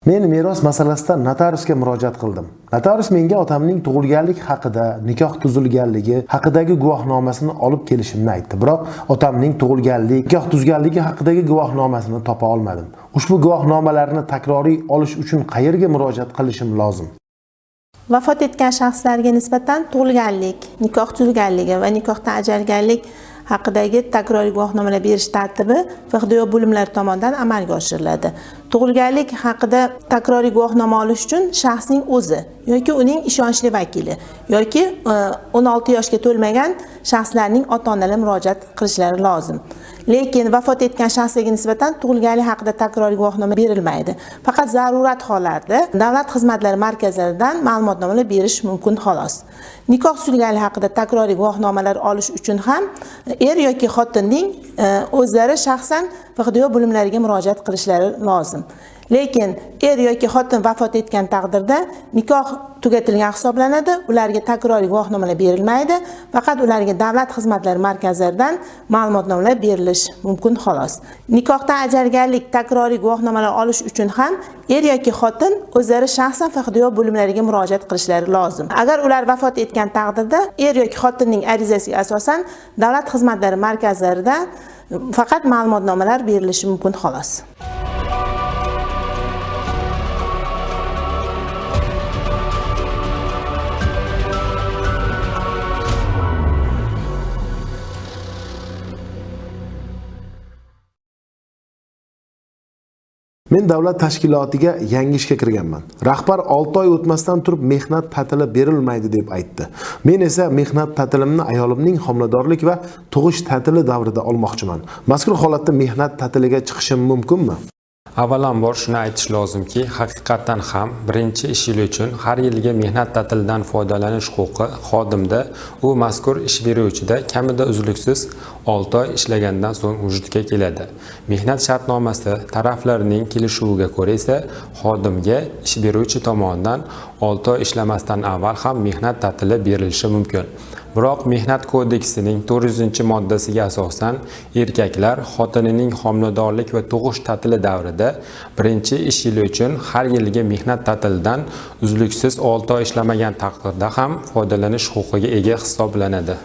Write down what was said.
Men meros masalasida notariusga murojaat qildim. Notarius menga otamning tug'ilganlik haqida, nikoh tuzilganligi haqidagi guvohnomasini olib kelishimni aytdi. Biroq otamning tug'ilganlik, nikoh tuzganligi haqidagi guvohnomasini topa olmadim. Ushbu guvohnomalarni takroriy olish uchun qayerga murojaat qilishim lozim? Vafot etgan shaxslarga nisbatan tug'ilganlik, nikoh tuzilganligi va nikohdan ajralganlik haqidagi takroriy guvohnomalar berish tartibi FHDYo bo'limlari tomonidan amalga oshiriladi. Tug'ilganlik haqida takroriy guvohnoma olish uchun shaxsning o'zi yoki uning ishonchli vakili yoki 16 yoshga to'lmagan shaxslarning ota-onalari murojaat qilishlari lozim. Lekin vafot etgan shaxsga nisbatan tug'ilganlik haqida takroriy guvohnoma berilmaydi. Faqat zarurat hollarda davlat xizmatlari markazlaridan ma'lumotnomalar berish mumkin xolos. Nikoh tuzilganlik haqida takroriy guvohnomalar olish uchun ham er yoki xotinning o'zlari shaxsan FHDYo bo'limlariga murojaat qilishlari lozim. Lekin er yoki xotin vafot etgan taqdirda nikoh tugatilgan hisoblanadi, ularga takroriy guvohnomalar berilmaydi, faqat ularga davlat xizmatlari markazlaridan ma'lumotnomalar berilishi mumkin xolos. Nikohdan ajralganlik takroriy guvohnomalar olish uchun ham er yoki xotin o'zlari shaxsan FHDYo bo'limlariga murojaat qilishlari lozim. Agar ular vafot etgan taqdirda er yoki xotinning arizasiga asosan davlat xizmatlari markazlarida faqat ma'lumotnomalar berilishi mumkin xolos. Men davlat tashkilotiga yangi ishga kirganman. Rahbar 6 oy o'tmasdan turib mehnat ta'tili berilmaydi deb aytdi. Men esa mehnat ta'tilimni ayolimning homiladorlik va tug'ish ta'tili davrida olmoqchiman. Mazkur holatda mehnat ta'tiliga chiqishim mumkinmi? Avvalambor shuni aytish lozimki, haqiqatan ham birinchi ish yili uchun har yilgi mehnat ta'tilidan foydalanish huquqi xodimda u mazkur ish beruvchida kamida uzluksiz 6 oy ishlagandan so'ng vujudga keladi. Mehnat shartnomasi taraflarining kelishuviga ko'ra esa xodimga ish beruvchi tomonidan 6 oy ishlamasdan avval ham mehnat ta'tili berilishi mumkin. Biroq Mehnat kodeksining 400-moddasiga asosan erkaklar xotinining homiladorlik va tug'ish ta'tili davrida birinchi ish yili uchun har yilgi mehnat ta'tilidan uzluksiz 6 oy ishlamagan taqdirda ham foydalanish huquqiga ega hisoblanadi.